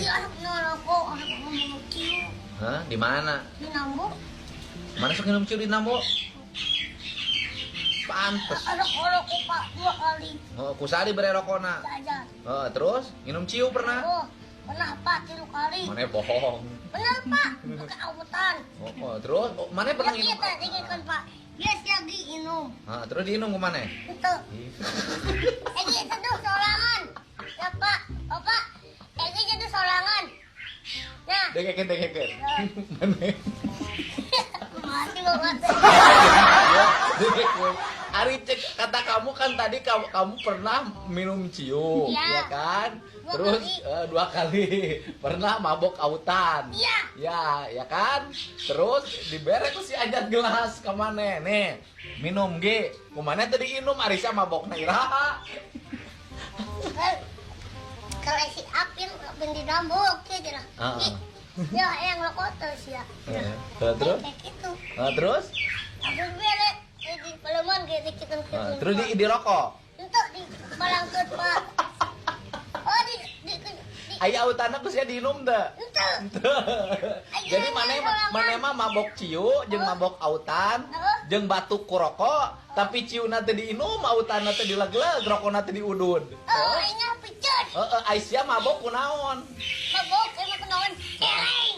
Egi asup ngerokok, asup ngomong ciu. Hah, di mana? Di Nambo. Mana sok minum ciu di Nambo? Pantes. Ada rokok, Pak, dua kali. Oh, ku saha dibere rokona? Jajan. Oh, terus minum ciu pernah? Oh, pernah, Pak, tilu kali. Mana bohong. Benar, Pak, pakai autan. Oh, terus oh, mana pernah Ya minum? kita dengarkan, Pak. Dia lagi minum. Ah, terus diinum ke mana? Itu. Egi seduh sorangan. Ya, Pak. Bapak, Egi jadi sorangan. Nah, Dengekeun, dengekeun. Mana? Masih banget. Ya, dengekeun. Ari cek kata kamu kan tadi kamu pernah minum ciu, Iya. ya kan? Dua Terus kali. Dua kali pernah mabok autan. Iya. Ya, ya kan? Terus dibere ku si Ajat gelas ke mana? Nih, minum ge. Kumana tadi inum, ari sia mabokna iraha? Kalau si Apin, Apin di Nambo, oke aja lah. Ah. Ih, ya, yang rokok terus ya. Eh, terus? Kayak gitu. Eh, terus? Aku bere di paleman kayak gitu. Eh, terus di rokok. Untuk di balangkeun, Pak. Oh, di Aya autana ku sia diinum teu? Ente. Jadi mana mana mah mabok ciu jeung mabok autan jeung batuk ku rokok, tapi ciuna teh diinum, autana teh dilegleg, rokona teh diudud. Oh, ingat piceun. Heeh, ai sia mabok kunaon? Mabok emang kunaon? Celeng.